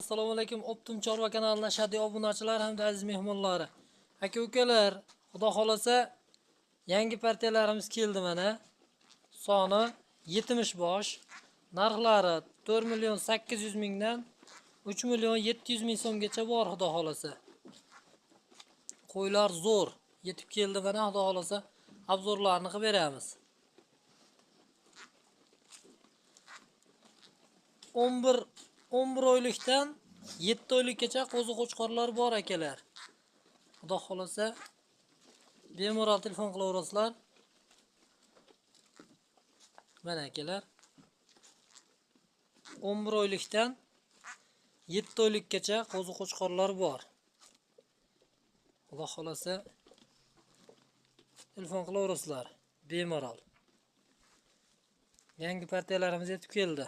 Assalomu alaykum Optim Chorva kanalining shadli obunachilar hamda aziz mehmonlari. Aka ukalar, Xudo xolasa yangi partiyalarimiz keldi mana. Soni 70 bosh. Narxlari 4 million 800 mingdan 3 million 700 ming so'mgacha bor Xudo xolasa. Qo'ylar zo'r yetib keldi mana, Xudo xolasa obzorlarni qilib beramiz. 11 oylikdan 7 oylikgacha qo'zi qo'chqorlar bor akalar. Xudo xolasa bemalol telefon qilaverasizlar. Mana akalar. 11 oylikdan 7 oylikgacha qo'zi qo'chqorlar bor. Xudo xolasa telefon qilaverasizlar bemalol. Yangi partiyalarimiz yetib keldi.